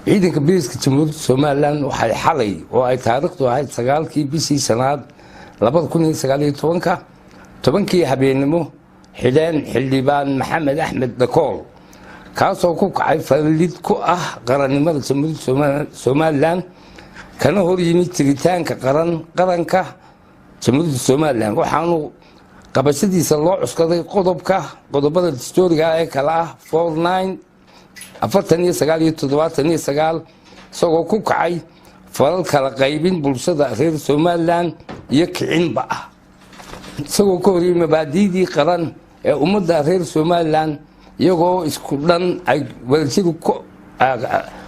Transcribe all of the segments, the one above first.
Ciidanka Booliiska Jamhuuriyadda Somaliland waxay xalay, oo ay taariikhdu ahayd 9-kii bishii shanaad 2019-ka, 10-kii habeennimo, xidheen Xildhibaan Maxamed Axmed Dhakool, kaasoo ku kacay fallid ku ah qarannimada Jamhuuriyadda Somaliland, kana hor yimid jiritaanka qaranka Jamhuuriyadda Somaliland. Waxaanu qabashadiisa loo cuskaday qodobka, qodobada dastuuriga ee kale ah 49, 49 iyo 79, isagoo ku kacay falal kala qaybin bulshada reer Somaliland iyo kicinba ah, isagoo ka horyay mabaadiidii qaran ee ummadda reer Somaliland, iyagoo isku dhan ay wadajir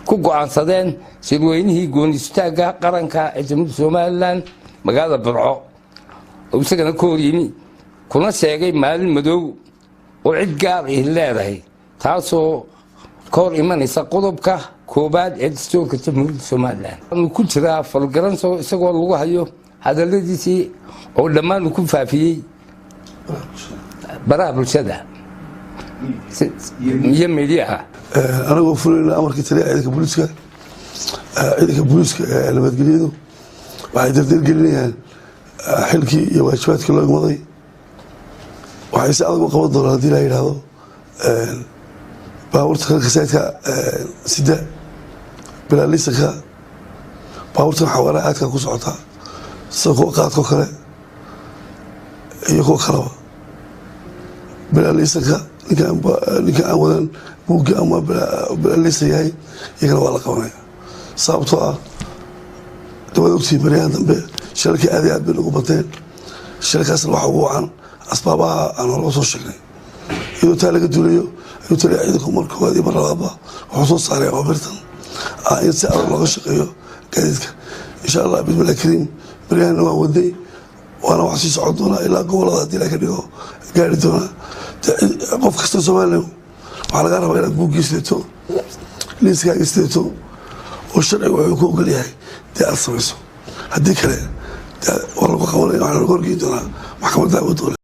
ku go-aansadeen shirweynihii goonistaagga qaranka ee Jamhuuriyadda Somaliland magaalada Burco, oo isagana ka horyimi, kuna sheegay maalin madow oo cid gaar ihi leedahay, taasoo ka hor imanaysa qodobka koobaad ee dastuurka Jamhuuriyadda Somaliland. Uu ku jiraa falgaranso isagoo lagu hayo hadaladiisii oo dhammaan uu ku faafiyey baraha bulshada iyo midiyaha. Anagoo fulayna amarkii taliya ciidanka booliiska, ciidanka booliiska ee nabadgelyadu waxay dardargelinayaan xilkii iyo waajibaadkii loo igmaday. Waxay si adag u qaban doonaan, haddii la yidhaahdo, baabuurta kalkasaydka sida bilaalisanka, baabuurtan xawaaraha aadka ku socota, sida kuwa qaadkoo kale iyo kuwa kaleba. Bilaalisanka, ninka aan wadan buugga ama bilaalisan yahay, iyagana waa la qabanaya, sababtoo ah waad ogtihiin baryahan dambe shilalkii aad iyo aad bay nagu bateen. Shilalkaasna waxaa ugu wacan asbaabaha aan horeba soo sheegnay. Iyadoo taa laga duulayo ayuu taliya ciidanku mar koowaad iyo mar labaadba wuxuu soo saaray awaamirtan in si adag looga shaqeeyo gaadiidka. Insha Allah, bismillahi kariim, baryahana waan wadnay, waana wax sii socon doonaa ilaa gobolada, haddii la ka dhigo, gaari doonaa. Qof kasta Soomaaliya waxaa lagaa rabaa inaad buuggii sidato, liiskaaga sidato, oo sharciga wuxuu ku ogol yahay dee aad samayso. Haddii kale dee waa lagu qabanaya, waxaa lagu horgeyn doonaa maxkamadda awooddoole.